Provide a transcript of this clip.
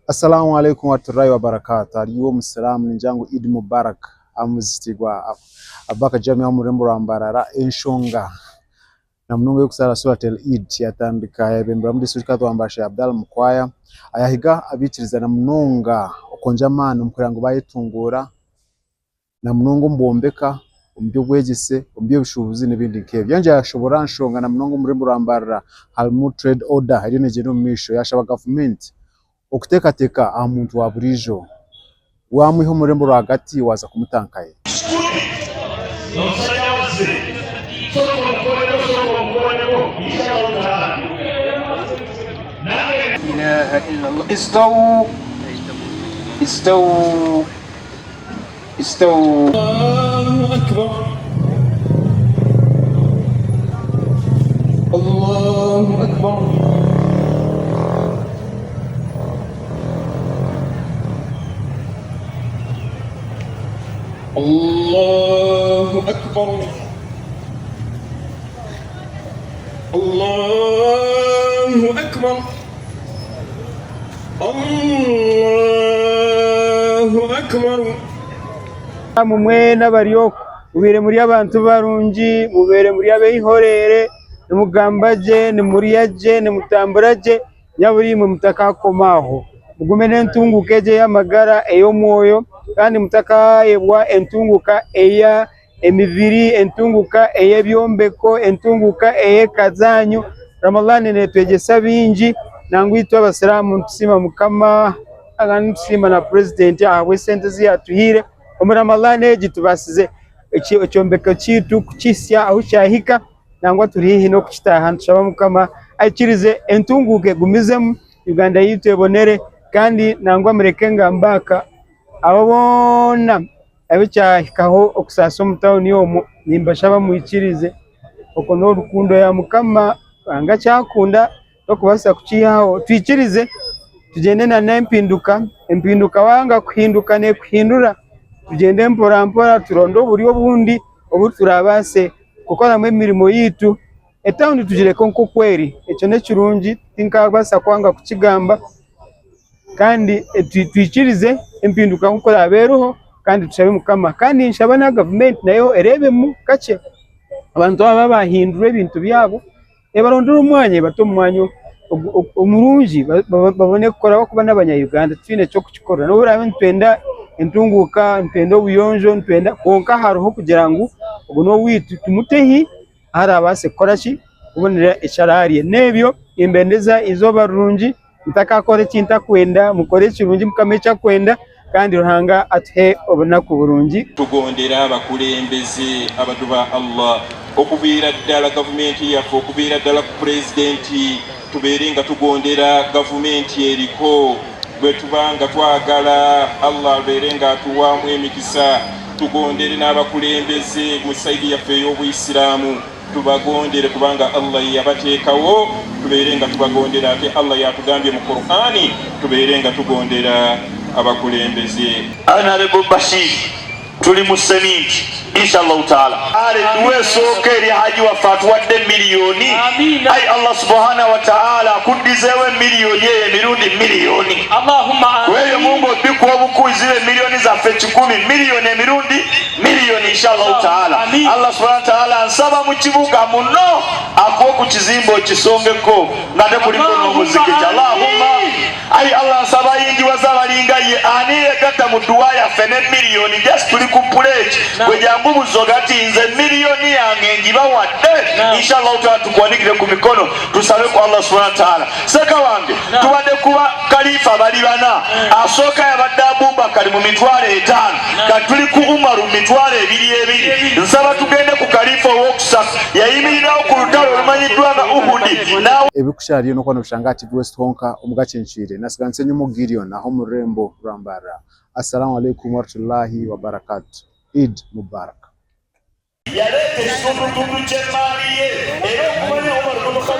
Assalamu alaikum warahmatullahi wabarakatuh Ari iwe omusiraamu ningira ngu Eid Mubarak aha muzikiti gwa Abubakar Jamia omu rurembo rwa Mbarara enshonga na munonga ey'okusaara Surat El Eid yatandika yayebemberwamu District Kadhi wa Mbarara Sheikh Abdallah Mukwaya ayahiga abaikiriza na munonga okwongyera amaani omu kureba ngu bayetunguura na munonga omu bwombeka, omu by'obwegyese, omu by'obushuubuzi n'ebindi nk'ebyo. Yongyera yaashoboorora aha nshonga na munonga omu rurembo rwa Mbarara harimu trade order eriyo neegyenda omu maisho. Yaashaba gavumenti okuteekateeka aha muntu wa buriijo, waamwiha omu rurembo rwagati waaza kumuta nkahi? استووا الله أكبر الله أكبر الله أكبر الله أكبر Allahu Akbar. Mwena abari okwo mubaire muri abantu barungi, mubaire muri ab'eihoreere, nimugamba gye, nimurya gye, nimutambura gye, nyabura imwe mutakakoma aho. Mugume n'entunguka egyo ey'amagara, ey'omwoyo kandi mutakayebwa entunguka eya emibiri, entunguka ey'ebyombeko, entunguka ey'eka zaanyu. Ramadhan netwegyesa bingi nangwa itwe abasiraamu nitusiima mukama kandi nitusiima na purezidenti ahabw'esente ezi yatuhaire. Omu Ramadhan egi tubaasize ekyombeko kyaitu kukihitsya ahu kyahika nangwa turi haihi n'okukitaaha nitushaba mukama aikirize entunguka egumizemu Uganda yaitu ebonere kandi nangwa mureke ngambe aka abo boona Abu kyahikaho okusaasa omu tauni omwo, nimbashaba mwikirize. Okwo niho rukundo ya Mukama Ruhanga eki akunda tokubaasa kukiihaho. Twikirize tugyende n'empinduka, empinduka wayanga kuhinduka nekuhindura. Tugyende mpora mpora turonde oburyo obundi obu turabaase kukoramu emirimo yaitu. Etauni tugireke nk'oku eri, ekyo n'ekirungi tinkabaasa kwanga kukigamba. Kandi twikirize empinduka nk'oku eraabe eriho kandi tushabe Mukama. Kandi ninshaba na gavumenti nayo ereebemu kakye abantu aba baahindura ebintu byabo ebarondere omwanya ebate omu mwanya omurungi babone kukora ahabw'okuba n'abanya Uganda titwine ky'okukikora. N'obu oraabe nitwenda entunguuka, nitwenda obuyonjo, nitwenda kwonka hariho kugira ngu ogu n'owaitu tumute hi? Ahu araabaase kukora ki? Kubonera eki araarye. N'ebyo nimbendeza eizooba rirungi, mutakakora eki ntakwenda, mukore ekirungi Mukama eki akwenda, kandi Ruhanga atuhe obunaku burungi. Tugondere abakulembeze abaddu ba Allah okuviira ddala gavumenti yaffe okuviira ddala ku pulezidenti tubeere nga tugondera gavumenti eriko bwetuba nga twagala Allah abeere nga atuwaamu emikisa Tugondere n'abakulembeze mu side yaffe ey'obuyisiraamu tubagondere kubanga Allah yeyabateekawo tubeere nga tubagondera ate Allah y'atugambye mu Qur'an tubeere nga tugondera abakulembeze. Honourable Bashir tuli mu seminti inshallah taala. Ale dduwa esooka eri Haji waffe atuwadde million ayi Allah subhana wa taala akuddizeewo emiliyoni eyo emirundi miliyoni kweyo mungu obbikwa obukuwi zibe miliyoni zaffe kikumi miliyoni emirundi miliyoni inshallahu taala Allah subhana wa taala nsaba mu kibuga muno akuwe ku kizimbe okisongeko nga tekuliko n'omuzikiti Allahumma Ayi Allah nsaba ayingiwaze abalinga ye ani yegatta mu dduwa yaffe ne miliyoni just tuli ku pledge gwe jangu buzoga ti nze miliyoni yange ngibawadde inshallah taala tukuwanikire ku mikono tusabe ku Allah subhanahu wa taala seka wange tubadde kuba kalifa bali bana asooka yabadde Abubakari mu mitwalo etaano kati tuli ku Umaru mu mitwalo ebiri ebiri nsaba tugende ku kalifa owokusatu yayimirirawo ku lutalo olumanyiddwa nga Uhudi Ebirikushusha hariyo n'okuba nobishanga aha TV West honka omu Gakyekyeire. Nasiganisa enyima Gideon aha omu rurembo rwa Mbarara. Assalamu alaikum warahmatullahi wabarakatuh. Eid Mubarak. Yaleeta ekitundutundu ky'emmaali ye, era okumanya Umar bin Khattab.